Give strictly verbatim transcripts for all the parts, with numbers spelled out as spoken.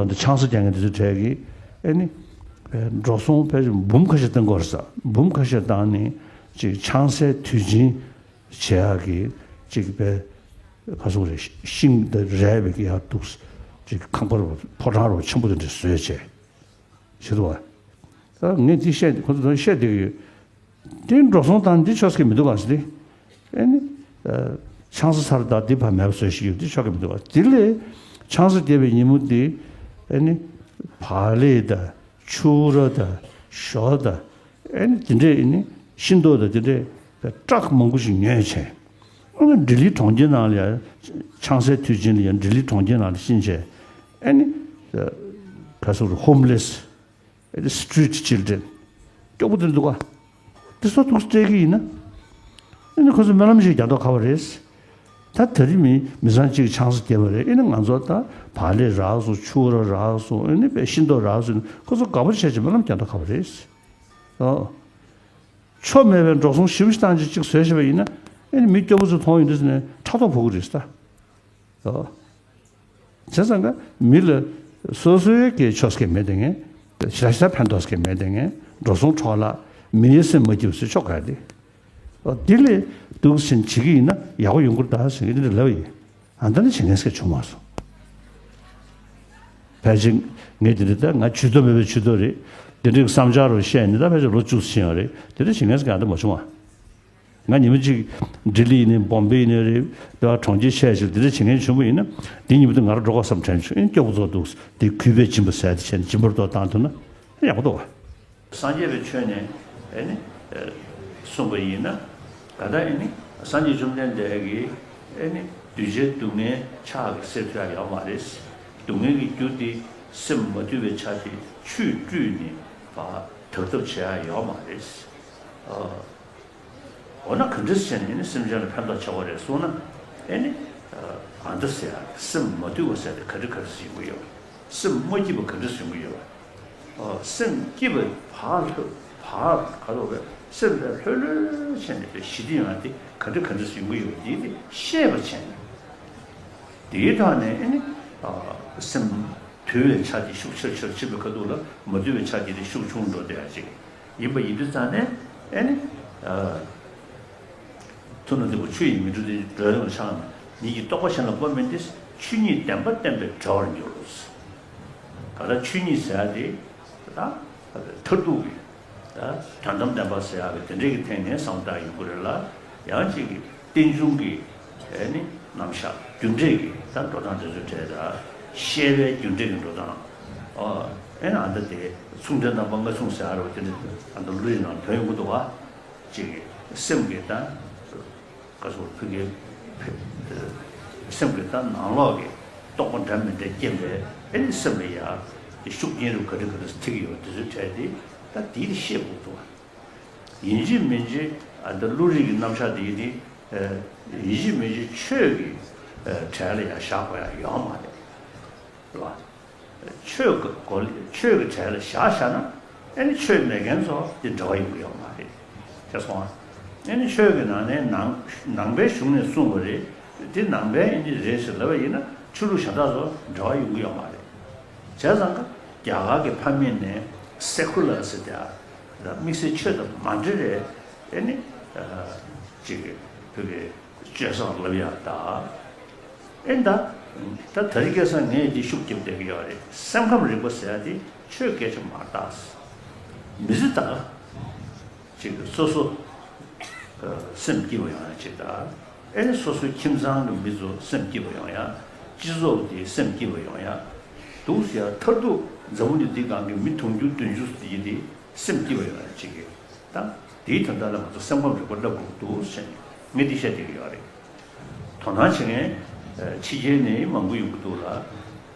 འདི་ཆང་ས་རྒྱག་མཁན་དེ་ཚོའི་གྲས་ཀྱིས་ཨེ་ནི་འགྲོ་སོང་ཕལ་ཆེར་འབུམ་ཁ་ཤས་བཏང་དགོས་རེད་ས། འབུམ་ཁ་ཤས་བཏང་ནས་ཅིག་ཆང་སའི་དུས་ཆེན་བྱེད་ཡག་གི་ཅིག་པའི་ཁ་སོང་རེད། ཤིང་དང་རས་པའི་ཡར་འདུག་ཅིག་ཁང་པ་རུ་ཕོ་བྲང་རུ་ཆེན་པོ་དེ་འདྲ་བཟོས་བྱས་བྱེད་འདུག་བ། ད་ངས་འདི་བཤད་ཁོ་ཚོ་བཤད་བསྡད་ཀྱི་ཡོད། དེ་འགྲོ་སོང་བཏང་འདི་ཆོག་གི་མི་འདུག་ག་ཟེར་ཏེ། ཨེ་ནི། ཆང་ས་ཚར་ད་འདི་ཕ་མེད་པ་བཟོས་ཤིག་ཡོད་འདི་ཆོག་གི་མི་འདུག་ག་དེ་ལས་ཆང་ས་བརྒྱབ་པའི་ཉིན་མོ་འདི་ཨེ་ནི། བག་ལེབ་དང་ཕྱུར་ར་དང་ཞོ་དང་ཨེ་ནི་དེ་འདྲས་ཨེ་ནི་ཤིང་ཏོག་དང་དེ་འདྲས་ཏྲག་མང་པོ་ཞིག་ཉོས་བྱས། ཨ་ནི་ལྡི་ལི་གྲོང་ཁྱེར་ནང་ལ་ཡང་ཆང་སའི་དུས་ཆེན་ལ་ཡང་ལྡི་ལི་གྲོང་ཁྱེར་ནང་ལ་ཕྱིན་བྱས་ཨེ་ནི། ག་སོ་རུ་ཧོམ་ལེ་སི། Street children། སྐྱོ་པོ་དེ་འདུག་ག་དེ་ཚོ་ཐུགས་སྤྲད་ཀྱི་ཡིན་ན། ཨེ་ནི་ཁོ་ཚོ་སྨོན་ལམ་ཞིག་རྒྱག་མདོག་ཁ་པོ་རེད། ད་ད་རིང་མི་མི་ཚང་གཅིག་ཆང་ས་བརྒྱབ་པ་རེད། ཨེ་ནི་ང་ཚོ་ད་བག་ལེབ་རག་སོང་། ཕྱུར་ར་རག་སོང་། ཨེ་ནི་དཔེ་ཤིང་ཏོག་རག་སོང་། ཁོ་ཚོ་དགའ་པོ་བྱས་ཀྱི་སྨོན་ལམ་རྒྱག་མདོག་ཁ་པོ་རེད། ཨོ། ཆོ་མེད་པའི་འགྲོ་སོང་ཞེ་པོ་ཞིག་བཏང་ཅིག་ཅིག་བཟོས་བྱས་པ་ཡིན་ན། ཨེ་ནི་མི་སྐྱོ་པོ་ཚོ་མཐོང་ཡོང་དུས་ནས་ཕྲག་དོག་ཕོག་གི་རེད་ད། ཨོ། བྱས་ཙང་ཀ་མི་ལ་སོ་སོའི་གི་ཆོས་སྐད་མེད་དེ་ངས་ཞེ་དྲག་ཞེ་དྲག་ཕན་ཐོགས་སྐད་མེད་དེ་ངས་འགྲོ་སོང་འཕྲོ་བརླག་མིའི་སེམས་མ་སྐྱིད་པ་བཟོས་ཆོག་ག་དེ། ཨོ་དེ་ལས་འདུག་སེ་བྱེད་ཀྱི་ཡིན་ན་ཡག་པོ་ཡོང་གི་རེད་ད་ཟེར་གི་འདི་འདྲ་ལབ་ཡིན། ཨ་ད་ནི་བྱེད་མཁན་སྐད་བྱུང་མ་སོང་། ཕལ་ཆེར་ངས་འདི་འདྲ་ད་ང་ཇུས་གཏོགས་མེད་པའི་ཇུས་གཏོགས་རེད། འདི་འདྲའི་བསམ་འཆར་རུ་བཤད་ནས་ད་ཕལ་ཆེར་ལོ་བཅུ་ཕྱིན་ཡོད་རེད། འདི་འདྲ་བྱེད་མཁན་སྐད་ཨ་ད་མ་བྱུང་བ། ང་ཉི་མ་གཅིག་ལྡི་ལི་ཡིན་ནའི་བོམ་བེ་ཡིན་ནའི་རེད། འདི་བ་གྲོང་ཁྱེར་ཆེ་ཞིག་འདི་འདྲ་བྱེད་མཁན་བྱུང་བ་ཡིན་ན། འདི་ཉིན་མོ་དེ་ང་རང་འགྲོ་དགོས་བསམ་དྲན་བྱུང་། ཨེ་སྐྱོ་པོ་ཚོ་འདུག་འདི་གུས་པས་སྦྱིན་པ་ཟེར་དེ་བྱས་ནས་སྦྱིན་པ་རུ་ཏོག་བཏང་ཐུབ་ན་ཡག་པོ་འདུག་བ། སངས་རྒྱས་པའི་ཆོས་ནས་ཨེ་ནི་གསུངས་པ་ཡིན་ན། ད་ལྟ་ཨེ་ནི་སངས་རྒྱས་བཅོམ་ལྡན་འདས་ཀྱིས་ཨེ་ནི་གདུལ་བྱའི་སྡུག་བསྔལ་ཕྱག་གིས་སེལ་ཐུབ་ཡ་ཡོད་མ་རེད། སྡུག་བསྔལ་གྱི་རྒྱུ་དེ་སེམས་མ་དུལ་བའི་ཆ་དེ་ཆུས་བཀྲུས་ནས་ཕར་དག་ཐབས་བྱེད་ཡ་ཡོད་མ་རེད། འོ་ན་ག་འདྲས་བྱས་ནས་ནི་སེམས་ཅན་ལ་ཕན་ཐོགས་བྱ་བ་རེད་གསུངས་ན། ཨེ་ནི། ཨ་འདི་ཟེར་ཡ་སེམས་མ་དུལ་བ་ཟེར་དེ་ག་འདྲ་ག་འདྲས་ཡོང་གི་ཡོད། སེམས་མ་སྐྱིད་པ་ག་འདྲས་ཡོང་གི་ཡོད། ཨ་སེམས་སྐྱིད་པ་བག་ལྷོད་བག་ག་རེ་བས་སེམས་དེ་ལྷོད་ལྷོད་བྱས་ནས་དེ་ཞི་བདེ་ཡོང་ཡ་དེ་ག་འདྲ་ག་འདྲས་ཡོང་གི་ཡོད་དེ་དེ་ཤེས་པ་བྱས་ནས། དེའི་ཐོག་ནས་ཨེ་ནི། ཨ་སེམས་དུལ་བའི་ཆ་དེ་ཤུགས་ཆེར་ཆེར་ཕྱིན་པའི་ཁ་ཐུག་ལ་མ་དུལ་བའི་ཆ་དེ་དེ་ཤུགས་ཆུང་འགྲོ་བསྡད་ཡ་ཅིག་ཡིན་པ་ཡིན་དུས་ཙང་ནས་ཨེ་ནི། ཨ་ཐུབ་རྣམས་འདི་མོ་ཆོས་ཡིན་མི་འགྲོ་དེ་འགྲོ་ཡོང་ཆགས་ན་ཉིད་ཀྱི་རྟོགས་པ་གཞན་ལ་དབབ་མིན་ཏེ། ཆོས་ཉིད་བདེན་པ་བསྟན་པས་བདེ་བར་འགྱུར། ད་ལྟ་ཆོས་ཉིད་ཟེར་ཡ་དེ་ད་མཐར་ཐུག་གི་ད་དོན་དམ་བདེན་པ་ཟེར་ཡ་གི་དེ་འདྲས་ཀྱི་སྟེང་ནས་བསམ་བཏང་ཡོང་གི་རེད་ལ། ཡང་གཅིག་གི་རྟེན་འབྱུང་གི་ཨེ་ནི་རྣམ་གཞག་རྒྱུ་འབྲས་ཀྱི་ད་འགྲོ་སྟངས་དེ་ཚོའི་གྲས་དང་། ཤེས་པའི་རྒྱུ་འབྲས་ཀྱི་འགྲོ་སྟངས། ཨོ་ཨེ་ནི་ཨ་མདའ་དེ་མཚུངས་ལྡན་རྣམ་པ་ལྔ་མཚུངས་ཟེར་ཡ་རེད་བ། དེ་འདྲ་ཨ་མདའ་བློ་ཡི་ནང་ཐོན་ཡོང་གི་འདུག་བ། གཅིག་གི་སེམས་ཀྱི་ད་ག་སོ་ཕུགས་ཀྱི་སེམས་ཀྱི་ད་ནང་ལོགས་ཀྱི་རྟོག་པ་འདྲ་མི་འདྲ་སྐྱེས་པའི་ཨེ་ནི་སེམས་ལ་ཡ་དེ་ཤུགས་རྐྱེན་རུ་ག་འདྲ་ག་འདྲ་ཐེབས་ཀྱི་ཡོད་དེ་ཚོའི་གྲས་དེ་ད་དེ་དེ་ཤེས་དགོས་འདུག་བ། ཡིན་གཅིག་མིན་གཅིག་ཨ་ད་བློ་རིག་གི་རྣམ་གཞག་དེ་ཡིན་དེ། ཡིན་གཅིག་མིན་གཅིག་ཆོས་ཀྱི་གྲས་ལ་ཡ་བཞག་དགོས་ཡ་ཡོད་མ་རེད། རེད་བ། ཆོས་ཀྱི་སྒོ་ལས་ཆོས་ཀྱི་གྲས་ལ་བཞག་བཞག་ན་ཨེ་ནི་ཆོས་མེད་མཁན་ཚོ་དེ་འབྲེལ་བ་ཡོང་གི་ཡོད་མ་རེད། ཤེས་སོང་ཨ། ཨེ་ནི་ཆོས་ཀྱི་ནང་ནས་ནང་ནང་པའི་གཞུང་ནས་གསུངས་པ་རེད། དེ་ནང་པའི་ཨེ་ནི་རེད་ཟེར་ལབ་པ་ཡིན་ན་ཆོས་ལུགས་གཞན་དག་ཚོ་འབྲེལ་བ་ཡོང་གི་ཡོད་མ་རེད། བྱས་ཙང་ཀ་རྒྱ་གར་གྱི་ཕ་མེས་ནས་སེ་ཁུ་ལར་ཟེར་དེ་ཨ། དམིགས་བསལ་ཆོས་དང་མ་འབྲེལ་བའི་ཨེ་ནི་ཅིག་བོད་ཀྱི་སྤྱོད་བཟང་ལབ་ཡག་ད། ཨེ་ད། ད་དེ་རིང་ཁ་སང་ངས་འདི་ཤུགས་རྒྱབ་བསྡད་ཀྱི་ཡོད་རེད། སེམས་ཁམས་རིག་པ་ཟེར་ཡ་དེ་ཆོས་སྐད་ཆ་མ་རེད་ད། མི་ཚེ་ད་ག་ཅིག་སོ་སོ་སེམས་སྐྱིད་པ་ཡོང་ཡ་ཅིག་ད། ཨེ་ནི་སོ་སོའི་ཁྱིམ་ཚང་གི་མི་ཚོ་སེམས་སྐྱིད་པ་ཡོང་ཡ། སྤྱི་ཚོགས་དེ་སེམས་སྐྱིད་པ་ཡོང་ཡ། འདུག་ཟེར་ཡ་མཐར་ཐུག་འཛམ་བུ་གླིང་འདི་སྒང་གི་མི་དུང་ཕྱུར་བདུན་ཅུ་ཟེར་གྱི་དེ་སེམས་སྐྱིད་པ་ཡོང་ཡ་ཅིག་གི་ད། དེའི་དོན་དག་ལ་ང་ཚོ་སེམས་ཁམས་རིག་པ་བསླབ་དགོས་འདུག་ཟེར་ནས་ངས་འདི་བཤད་བསྡད་ཀྱི་ཡོད་རེད། དོ་སྣང་བྱེད་མཁན་ཕྱི་རྒྱལ་ནས་མང་པོ་ཡོང་གི་འདུག་ལ།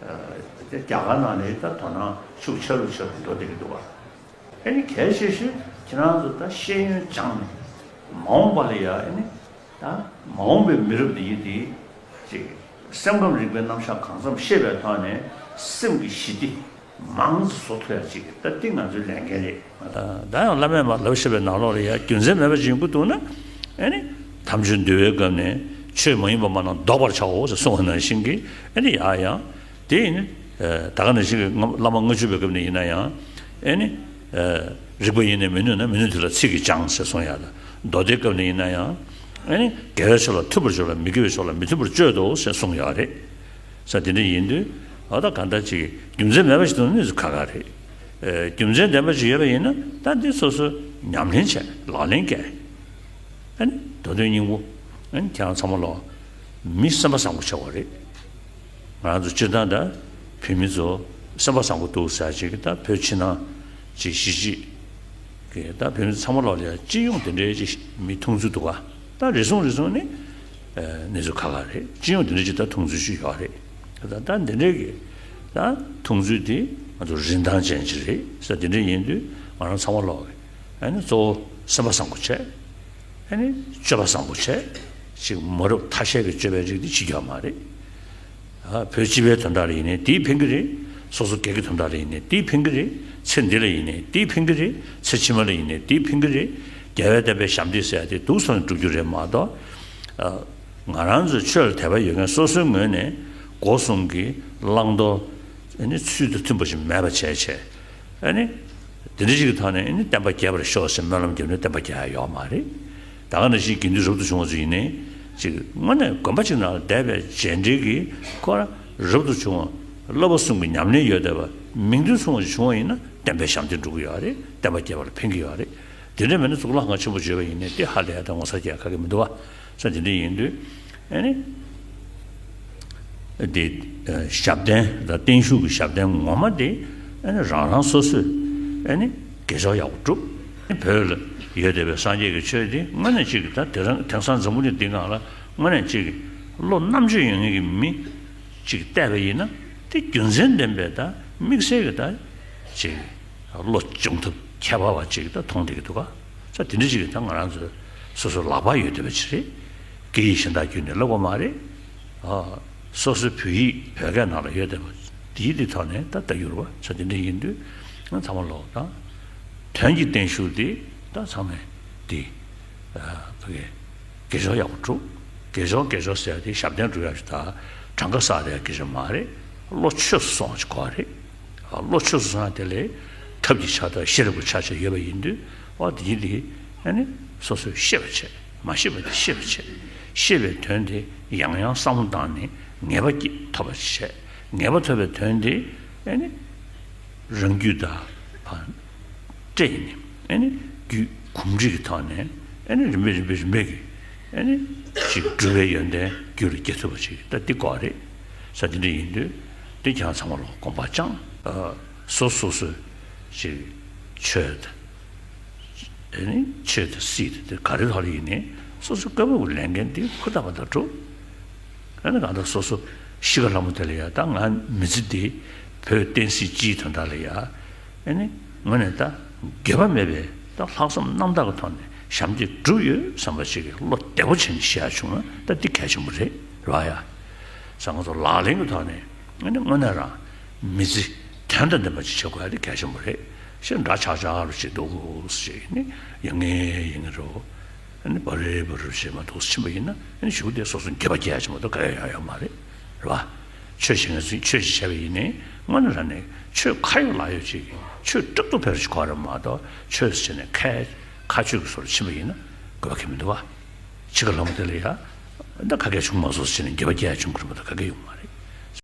དེ་རྒྱ་གར་ནང་ནས་ད་དོ་སྣང་ཤུགས་ཆེ་རུ་ཆེ་རུ་འགྲོ་བསྡད་ཀྱི་འདུག་བ། ཨེ་ནི་གལ་ཆེ་ཤོས་ཁྱེད་རང་ཚོ་ད་ཤེས་ཡོན་སྦྱངས་ནས་མ་འོངས་པ་ལ་ཡ་ཨེ་ནི་ད་མ་འོངས་པའི་མི་རབས་འདི་ཡིན་དེ་ཅིག་སེམས་ཁམས་རིག་པའི་རྣམ་གཞག་གང་འཚམ་ཤེས་པའི་ཐོག་ནས་སེམས་ཀྱི་ཞི་བདེ་མང་ཙམ་བཟོ་ཐུབ་ཡ་ཅིག་ད་འདི་ང་ཚོའི་ལས་འགན་རེད། ད་ཡང་བླ་མས་མར་ལབ་བཞག་པའི་ནང་ལོགས་ལ་ཡ་རྒྱུ་མཚན་མེད་པ་ཅིག་ཡོང་གི་འདུག་ན། ཨེ་ནི་དམ་ཆོས་འདུལ་བའི་སྐབས་ནས་ཆོས་མ་ཡིན་པ་མ་གནང་བཟློག་པར་བྱའོ་ཞེས་གསུངས་པ་ནང་བཞིན་གྱི་ཨེ་ནི་ཡ་ཡང་དེ་ཡིན་ནི་ ད་ག་ནང་བཞིན་གྱི་སྔ- བླ་མ་ལྔ་བཅུ་པའི་སྐབས་ནས་ཡིན་ན་ཡང་། ཨེ་ནི། རིགས་པ་ཡིན་ནས་མི་ནུས་ན་མི་ནུས་དེ་ལ་ཚིག་གིས་སྦྱང་ཟེར་གསུངས་ཡག་དང་། མདོ་སྡེའི་སྐབས་ནས་ཡིན་ན་ཡང་། ཨེ་ནི། དགེ་བའི་ཕྱོགས་ལ་མཐུན་པར་སྦྱོར་ལ་མི་དགེ་བའི་ཕྱོགས་ལ་མི་མཐུན་པར་སྤྱོད་དོ་ཟེར་གསུངས་ཡོད་རེད། ས་དེ་འདྲ་ཡིན་དུས། ཨ་ད་གང་ལྟར་ཅིག་རྒྱུ་མཚན་མེད་པ་ཞིག་ཏུ་གནས་ཚུལ་ཁག་ཁག་རེད། རྒྱུ་མཚན་ལྡན་པ་ཞིག་ཡོད་པ་ཡིན་ན་ད་འདི་སོ་སོ་ཉམས་ལེན་བྱས་ལག་ལེན་བཀལ། ཨ་ནི་མདོ་དོན་སྙིང་པོ། ཨ་ནི་ཁྱེད་རང་ཚང་མ་ལོ། མི་སེམས་པ་བཟང་པོ་ཆགས་པ་རེད། ང་རང་ཚོ་སྤྱིར་བཏང་ད་བོད་མི་ཚོ་སེམས་པ་བཟང་པོ་འདུག་ཟེར་ཅིག་ད་བོད་ཕྱི་ནང་ཅིག་གཞིས་བྱེས་ཀྱི་ད་བོད་མི་ཚང་མ་ལོ་ལ་སྤྱི་ཡོངས་དེ་འདྲའི་ཅིག་མི་མཐོང་ཚུལ་འདུག་ག་ད་རེ་ཟུང་རེ་ཟུང་ནི་གནས་ཚུལ་ཁག་ཁག་རེད། སྤྱི་ཡོངས་དེ་འདྲ་ཅིག་ད་མཐོང་ཚུལ་ཞིག་ཡོད་རེད། ད་ད་འདི་འདྲའི་གི་ད་མཐོང་ཚུལ་དེ་ང་ཚོ་རིན་ཐང་ཅན་ཅིག་རེད་ཟེར། དེ་འདྲ་ཡིན་དུས་ང་རང་ཚང་མ་ལོ་གི་ཨ་ནི་གཙོ་བོ་སེམས་པ་བཟང་པོ་བྱས། ཨ་ནི་སྤྱོད་པ་བཟང་པོ་བྱས། ཅིག་མ་རབས་ཐ་ཤལ་གྱི་སྤྱོད་པའི་རིགས་དེ་བྱེད་རྒྱུ་མ་རེད། ཨ་བོད་སྤྱི་པའི་དོན་དག་ལ་ཡིན་ནའི་དེས་ཕན་གྱི་རེད། སོ་སོ་སྒེར་གྱི་དོན་དག་ལ་ཡིན་ནའི་དེས་ཕན་གྱི་རེད། ཚེ་འདི་ལ་ཡིན་ནའི་དེས་ཕན་གྱི་རེད། ཚེ་ཕྱི་མ་ལ་ཡིན་ནའི་དེས་ཕན་གྱི་རེད། རྒྱལ་བའི་བསྟན་པའི་ཞབས་འདེགས་ཟེར་ཡ་དེ་འདུག་སེ་འགྲུབ་རྒྱུ་རེད་མ་གཏོགས། ཨ་ང་རང་ཚོའི་ཆོས་ལ་དད་པ་ཡོད་མཁན་སོ་སོའི་ངོས་ནས་སྒོ་གསུམ་གྱི་བླང་དོར་ཨ་ནི་ཚུལ་དང་མཐུན་པ་ཞིག་མེད་པ་བྱས་བྱས། ཨ་ནི། དེ་འདྲ་ཞིག་གི་ཐོག་ནས་ཨ་ནི་བསྟན་པ་རྒྱས་པར་ཤོག་ཟེར་སྨོན་ལམ་རྒྱབ་ནས་བསྟན་པ་རྒྱས་ཡ་ཡོད་མ་རེད། ད་ག་ནང་བཞིན་དགེ་འདུན་རབ་ཏུ་བྱུང་བ་ཚོ་ཡིན་ནའི་ཅིག་དངོས་གནས་དགོན་པ་ཅིག་ནང་ལ་བསྡད་པའི་རྗེས་འབྲེལ་གྱི་ཁོ་རང་རབ་ཏུ་བྱུང་བ་བསླབ་པ་གསུམ་གྱི་ཉམས་ལེན་ཡོད་བསྡད་པ་མིང་དོན་མཚུངས་པ་ཞིག་བྱུང་བ་ཡིན་ན་བསྟན་པའི་ཞབས་འདེགས་འགྲོ་གི་ཡོད་རེད། བསྟན་པ་རྒྱས་པར་ཕན་གྱི་ཡོད་རེད། དེ་འདྲ་མེད་ན་གཙུག་ལག་ཁང་ཆེན་པོ་བརྗོད་པ་ཡིན་ནའི་དེ་ཧ་ལས་ཡ་དང་ངོ་མཚར་སྐྱེ་ཡ་ག་གེ་མི་འདུག་བ། ས་དེ་འདྲ་ཡིན་དུས། ཨ་ནི། དེ་ཞབས་བརྟན་དང་བརྟན་བཞུགས་ཀྱི་ཞབས་བརྟན་ངོ་མ་དེ་ཨ་ནི་རང་རང་སོ་སོས་ཨ་ནི་དགེ་སྦྱོར་ཡག་པོ་བསྒྲུབས། བོད་ལ་ཡོད་བསྡད་པའི་སངས་རྒྱས་ཀྱི་ཆོས་དེ་དངོས་གནས་གཅིག་གི་ད་དེང་སང་དེང་སང་འཛམ་བུ་གླིང་འདིའི་སྒང་ལ་དངོས་གནས་གཅིག་གི་བློ་རྣམ་དཔྱོད་ཡོད་མཁན་གྱི་མི་གཅིག་བལྟས་པ་ཡིན་ན་དེ་རྒྱུ་མཚན་ལྡན་པའི་ད་དམིགས་བསལ་གྱི་ད་གཅིག་བློ་སྦྱོང་ཐབས་ཁྱད་པར་བ་ཅིག་ད་མཐོང་བསྡད་ཀྱི་འདུག་ག་ས་དེ་འདྲ་ཅིག་ད་ང་རང་ཚོ་སོ་སོ་ལག་པ་ཡོད་བསྡད་པ་ཅིག་རེད། སྐད་ཡིག་གཞན་དག་བརྒྱུད་ནས་ལབ་དགོས་མ་རེད། ཨ། སོ་སོའི་བོད་ཡིག་བོད་སྐད་ནང་ལ་ཡོད་བསྡད་པ་དེའི་དེ་ཐོག་ནས་ད་ལྟ་ཡུར་བ་ས་དེ་འདྲ་ཡིན་དུས་ང་ཚང་མ་ལོག་དང་། དོན་གྱི་བརྟན་བཞུགས་དེ་ད་ཚང་མས་དེ་ཨ་ཕ་གི་དགེ་སྦྱོར་ཡག་པོ་བསྒྲུབ། དགེ་སྦྱོར་དགེ་སྦྱོར་ཟེར་ཡ་དེ་ཞབས་བརྟན་སྒྲུབ་ཡ་ཞིག་ད་གྲངས་ཀ་བསགས་བསྡད་ཡ་སྐད་ཆ་མ་རེད། བློ་ཆོས་སུ་སོང་བ་ཅིག་དགོས་རེད། བློ་ཆོས་སུ་སོང་ཡ་དེ་ལས་ཐབས་ཀྱི་ཆ་དང་ཤེས་རབ་ཀྱི་ཆ་བཅས་ཡོད་པ་ཡིན་དུས་འོ་དེ་ཡིན་དེ་ཨ་ནི་སོ་སོས་ཤེས་པ་བྱས། མ་ཤེས་པ་དེ་ཤེས་པ་བྱས། ཤེས་པའི་དོན་དེ་ཡང་ཡང་བསམ་བློ་བཏང་ནས་ངེས་པ་ཐོབ་པ་བྱས། ངེས་པ་ཐོབ་པའི་དོན་དེ་ཨ་ནི་རང་རྒྱུད་དང་སྤྲད་ནས་ཨ་ནི་རྒྱུད་གོམས་འདྲིས་ཀྱི་ཐོག་ནས་ཨ་ནི་རིམ་པས་རིམ་པས་རིམ་པས་ཀྱིས་ཨ་ནི་ཅིག་སྒྲུབ་པའི་ཡོན་ཏན་རྒྱུད་ལ་སྐྱེ་ཐུབ་པ་ཅིག་ད་འདི་དགོས་རེད། ས་དེ་འདྲ་ཡིན་དུས་འདི་ཀྱང་ཚང་མ་ལ་དགོངས་པ་བཅངས། སོ་སོ་སོས་ཅིག་ཆོས་དང་ཨ་ནི་ཆོས་དང་སྲིད་དང་དེ་ག་རེ་ཐོག་ལ་ཡིན་ནའི་སོ་སོའི་བཀའ་བབས་ཀྱི་ལས་འགན་འདི་ཧུར་ཐག་པ་དང་སྒྲུབ། ཨ་ནི་གང་ལྟར་སོ་སོ་གཤིས་ཀ་ལྷ་མོ་དེ་ལ་ཡ་ད་ང་མི་ཚེ་འདི་བོད་བསྟན་སྲིད་སྤྱིའི་དོན་དག་ལ་ཡ་ཨ་ནི་དངོས་གནས་ད་འགྱོད་པ་མེད་པའི་ད་ལྷག་བསམ་རྣམ་དག་གི་ཐོག་ནས་ཞབས་འདེགས་སྒྲུབ་ཡོད་བསམ་པ་ཞིག་གི་བློ་བདེ་པོ་བྱས་ནས་བཤད་ཡ་བྱུང་ན་ད་འདི་གལ་ཆེན་པོ་རེད་རེད་བ་ཡ། ས་ང་ཚོ་ལག་ལེན་གྱི་ཐོག་ནས་ཨ་ནི་དངོས་གནས་རང་མི་ཚེ་དོན་དང་ལྡན་པ་ཅིག་བྱེད་དགོས་ཡ་དེ་གལ་ཆེན་པོ་རེད། ཞེས་འདྲ་ཆགས་ཆགས་རུ་བྱེད་འདུག་ཞེས་ནི་ཡ་ངེས་ཡ་ངེས་རོ། ཨ་ནི་བ་རེ་བ་རུ་བྱེད་མ་གཏོགས་ཕྱིན་པ་ཡིན་ན་ཨ་ནི་གཞུག་དེ་སོ་སོ་འགྱོད་པ་སྐྱེ་ཡ་ཆེན་པོ་དང་ག་ཡ་ཡོད་ཡོད་མ་རེད། རེད་བ། ཆོས་བྱེད་མཁན་ཚོས་ཆོས་ཤིག་བྱས་པ་ཡིན་ནའི་དངོས་གནས་རང་ནས་ཆོས་ཁ་ཡོད་ལག་ཡོད་ཅིག་ཆོས་སྒྲུབ་ཏུ་ཕེབས་ཤིག་གོ་རེད་མ་གཏོགས་ཆོས་ཟེར་ནས་ཁ་ཁ་ཆོས་ཀྱི་སོར་ཕྱིན་པ་ཡིན་ན་དགོས་པ་གལ་མི་འདུག་བ། ཕྱི་ཁ་ལྷ་མོ་དེ་ལ་ཡ་ད་ག་གེ་བྱུང་མ་སོང་ཟེར་ནས་འགྱོད་པ་སྐྱེ་ཡ་བྱུང་གི་རེད་མ་གཏོགས་ག་གེ་ཡོང་མ་རེད།